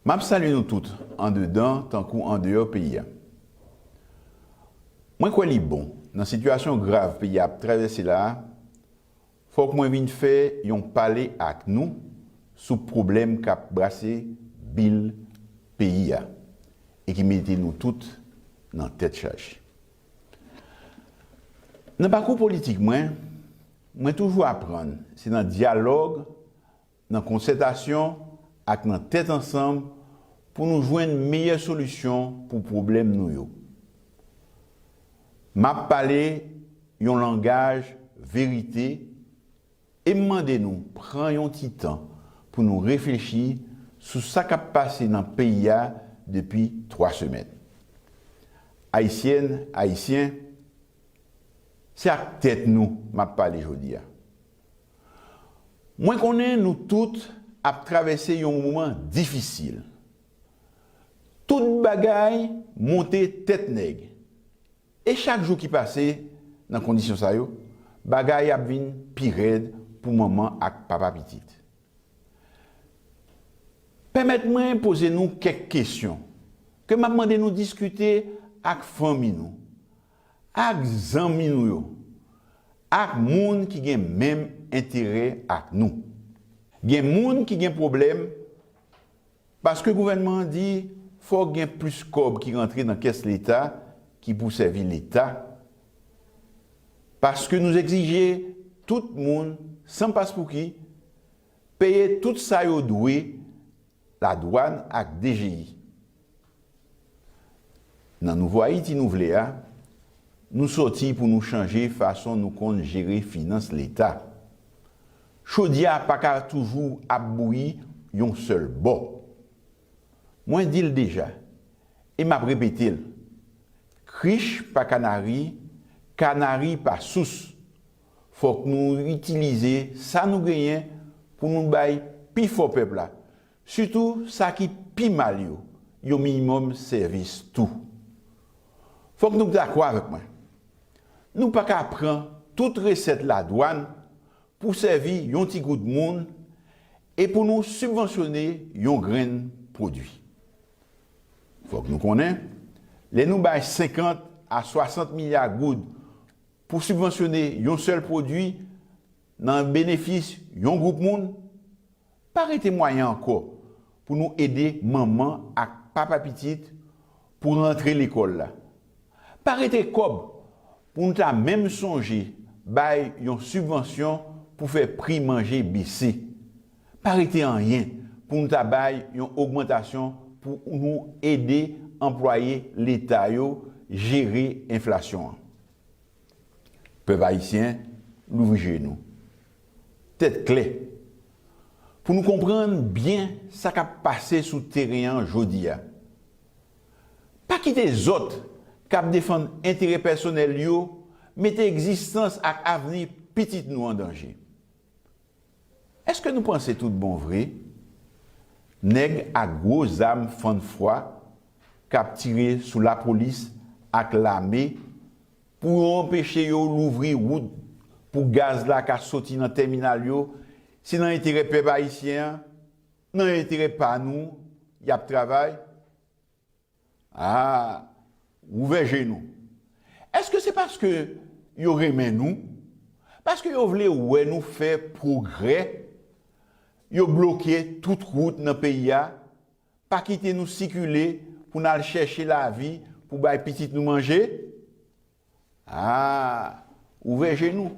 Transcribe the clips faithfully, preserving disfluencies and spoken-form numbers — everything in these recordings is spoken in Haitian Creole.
M ap salye nou tout, andedan tankou andeyò peyi a. Mwen kwè li bon, nan sitiyasyon grav peyi a ap travèse la a, fòk mwen vin fè yon pale ak nou sou pwoblèm k ap brase bil peyi a e ki mete nou tout nan tèt chaje. Nan pakou politik mwen, mwen toujou aprann se nan dyalòg, nan konsètasyon ak nan tèt ansanm pou nou jwenn meyè solisyon pou pwoblèm nou yo. M ap pale yon langaj verite e m mande nou pran yon ti tan pou nou reflechi sou sa k ap pase nan peyi a depi twa semèn. Ayisyèn, Ayisyen, se ak tèt nou m ap pale jodi a. Mwen konnen nou tout ap travèse yon moman difisil. Tout bagay monte tèt nèg. E chak jou ki pase nan kondisyon sa yo, bagay ap vin pi rèd pou manman ak papa pitit. Pèmèt mwen poze nou kèk kesyon ke m ap mande nou diskite ak fanmi nou, ak zanmi nou yo, ak moun ki gen menm enterè ak nou. Gen moun ki gen pwoblèm paske gouvènman an di fòk gen plis kòb ki rantre nan kès Leta ki pou sèvi Leta, paske nou egzije tout moun, san paspouki, peye tout sa yo dwe ladwàn ak D G I. Nan nouvo Ayiti nou vle a, nou sòti pou nou chanje fason nou konn jere finans Leta. Chodyè a pa ka toujou ap bouyi yon sèl bò. Mwen di l deja, e m ap repete l, krich pa kanari, kanari pa sous. Fòk nou itilize sa nou genyen pou nou bay pifò pèp la, sitou sa ki pi mal yo, yon minimòm sèvis tou. Fòk nou dakò avèk mwen. Nou pa ka pran tout resèt ladwàn pou sèvi yon ti gwoup moun e pou nou sibvansyone yon grenn pwodui. Fòk nou konnen, lè nou bay senkant a swasant milya goud pou sibvansyone yon sèl pwodui nan benefis yon gwoup moun, pa rete mwayen ankò pou nou ede manman ak papa pitit pou rantre lekòl la. Pa rete kòb pou nou ta menm sonje bay yon sibvansyon pou fè pri manje bese. Pa rete anyen pou nou ta bay yon ogmantasyon pou nou ede anplwaye Leta yo jere enflasyon an. Pèp ayisyen, louvri je nou. Tèt klè. Pou nou konprann byen sa k ap pase sou teren an jodi a. Pa kite zòt k ap defann enterè pèsonèl yo mete egzistans ak avni pitit nou an danje. Èske nou panse tout bon vre, nèg ak gwo zam fann fwa k ap tire sou lapolis ak lame pou yo anpeche yo louvri wout pou gaz la ka soti nan tèminal yo, se nan enterè pèp ayisyen an, nan enterè pa nou y ap travay? A, ouvè je nou. Èske se paske yo renmen nou? Paske yo vle wè nou fè pwogrè? Yo bloke tout wout nan peyi a, pa kite nou sikile pou n al chèche lavi pou bay pitit nou manje? A, ouvè je nou.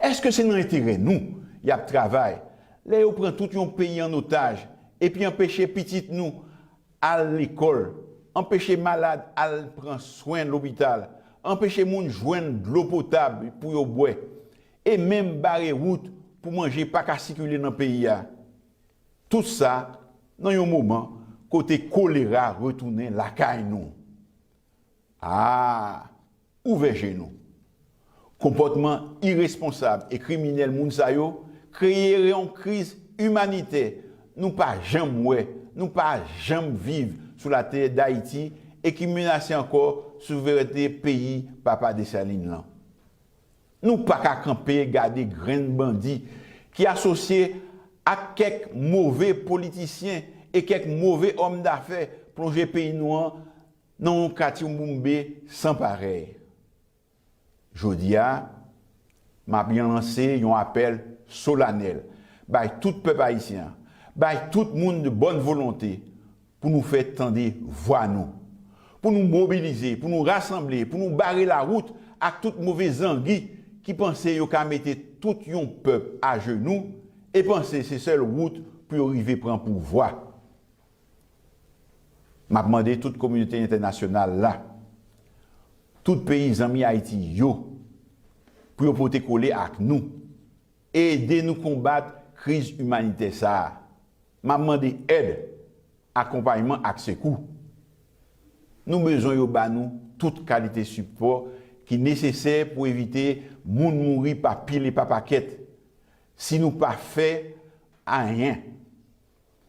Èske se nan enterè nou y ap travay lè yo pran tout yon peyi an otaj epi anpeche pitit nou al lekòl, anpeche malad al pran swen lopital, anpeche moun jwenn dlo potab pou yo bwè, e menm bare wout pou manje pa ka sikile nan peyi a? Tout sa nan yon moman kote kolera retounen lakay nou. A, ouvè je nou. Konpòtman iresponsab e kriminèl moun sa yo kreye yon kriz imanitè nou pa janm wè, nou pa janm viv sou latè Dayiti e ki menase ankò souverènte peyi Papa Desalin lan. Nou pa ka kanpe gade grenn bandi ki asosye ak kèk move politisyen e kèk move òm dafè plonje peyi nou an nan yon katyoumboumbe san parèy. Jodi a, m ap lanse yon apèl solanèl bay tout pèp ayisyen an, bay tout moun de bòn volonte pou nou fè tande vwa nou, pou nou mobilize, pou nou rasanble, pou nou bare lawout ak tout move zangi ki panse yo ka mete tout yon pèp ajenou e panse se sèl wout pou yo rive pran pouvwa. M ap mande tout kominote entènasyonal la, tout peyi zanmi Ayiti yo, pou yo pote kole ak nou, ede nou konbat kriz imanitè sa a. M ap mande èd, akonpayman ak sekou. Nou bezwen yo ba nou tout kalite sipò ki nesesè pou evite moun mouri pa pil e pa pakèt si nou pa fè anyen.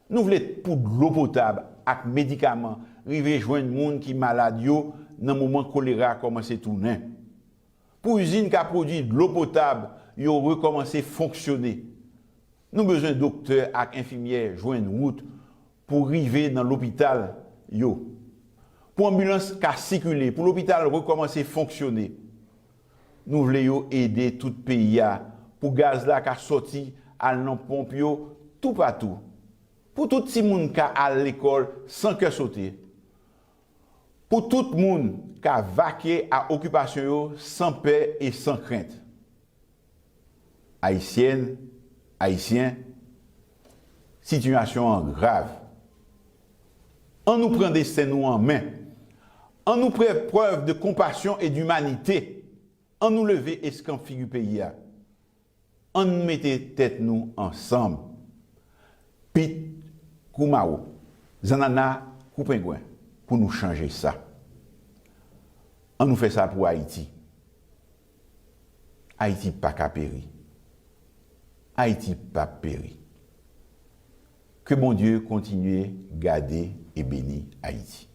Nou vle pou dlo potab ak medikaman rive jwenn moun ki malad yo nan moman kolera kòmanse tounen. Pou izin ka pwodui dlo potab yo rekòmanse fonksyone. Nou bezwen doktè ak enfimyè jwenn wout pou rive nan lopital yo. Pou anbilans ka sikile, pou lopital rekòmanse fonksyone. Nou vle yo ede tout peyi a pou gaz la ka sòti al nan ponp yo toupatou. Pou tout timoun ka al lekòl san kè sote. Pou tout moun ka vake a okipasyon yo san pè e san krent. Ayisyèn, Ayisyen, sitiyasyon an grav. An nou pran desten nou an men. An nou fè prèv de konpasyon e dimanite. An nou leve eskanp figi peyi a. An n mete tèt nou ansanm. Pit kou mawo, zannanna kou pengwen, pou nou chanje sa. An nou fè sa pou Ayiti. Ayiti pa ka peri. Ayiti p ap peri. Ke Bondye kontinye gade e beni Ayiti.